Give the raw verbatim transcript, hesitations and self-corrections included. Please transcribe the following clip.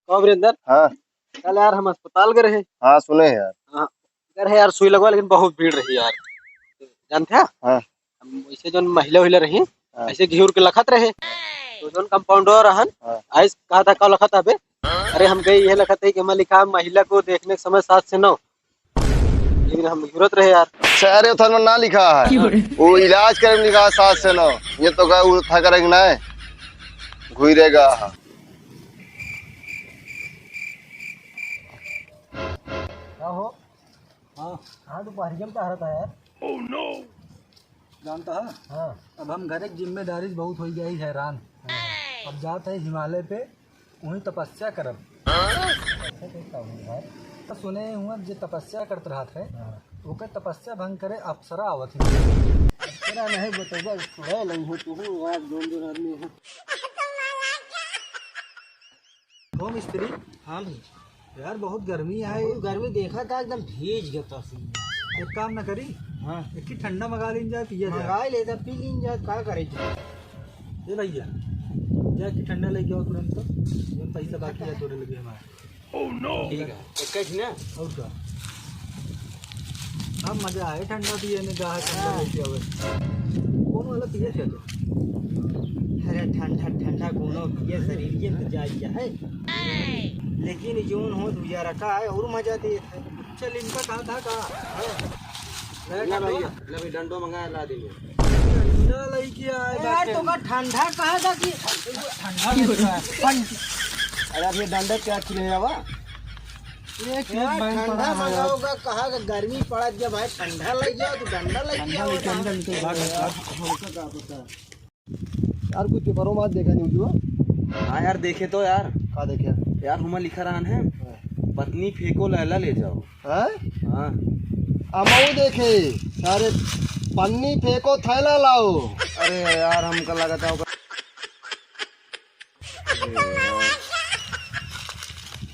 कहो वीरेंद्र। हाँ। कल यार हम अस्पताल गए रहे। हाँ, सुने हैं यार। हाँ, गए रहे यार, सुई लगवा, लेकिन बहुत भीड़ रही यार, जानते हैं? हाँ। हम वैसे जौन महिला उहिला रही, हाँ। ऐसे घिउर के लखत रहे, तो जौन कंपाउंडर रहन, हाँ। आइस कहा था, "का लखत हबे?" अरे, हम कहे, "ये लखत है कि हमें लिखा है, महिला को देखने के समय सात से नौ।" लेकिन हम घिरत रहे यार। अच्छा, अरे, उधर में ना लिखा है, वो इलाज करे में लिखा है सात से नौ। ये तो का उठा करेंगे ना, घुरेगा। का हो? हाँ। हाँ, दोपहरिया में टहरत है यार। जानता है? हाँ। अब हम घर एक जिम्मेदारी से बहुत हो गई हैरान। हाँ। अब जात है हिमालय पे, वहीं तपस्या करब। अच्छा, तो का हुआ भाई? तो सुने हुआ जे तपस्या करत रहत है, हाँ। ओकर तपस्या भंग करे अप्सरा आवत है। अप्सरा नहीं बतौबा, सुने नहीं हो तू, वहाँ जोन जोन आदमी हो। ओ मिस्त्री। हाँ भाई। यार, बहुत गर्मी है। बहुत गर्मी देखा था, एकदम भीज गया था सीन। एक काम ना करी, हाँ। एक ही ठंडा मंगा लीन जाए, पिया जाए। मंगा ले, तब पी लीन जाए, का करे जाए? ए भैया, जा के ठंडा लेके आओ तुरंत, तो ये पैसा बाकी है तोरे लगे हमारे। ठीक है, एक ही ना। और का? अब मजा आए ठंडा पिए में, गाह ठंडा हाँ। लेके आवे। कौन वाला पिए थे तो? अरे ठंडा, ठंडा कोनो पिए, शरीर के तो जाए क्या है? लेकिन जोन हो दूजा रखा है और मजा देत है। चल, इनका कहाँ था, कहाँ? हाँ। ले ना भैया, ले भाई, डंडो मंगाया, ला देंगे। डंडा लेके आए यार, बाटे। तो का ठंडा कहाँ था कि ठंडा में था। अरे, आप ये डंडा क्या खिले हवा? ये खेत यार, बैल ठंडा पड़ा है यार। मंगाओगा, कहा कि गर्मी पड़त जब है, ठंडा लग जाओ तो डंडा लग ठंडा जाओ। लेके अंदर निकल भाग। यार, हमका का पता। यार, कुछ पेपरों में आज देखा न्यूज हुआ? हाँ यार, देखे तो यार। का देखे? यार, हुमा लिखा रहन है, हाँ। पत्नी फेंको, लैला ले जाओ। हाँ? हाँ। अमऊ देखे, सारे पन्नी फेंको, थैला लाओ। अरे यार, हमका लगा था ओकर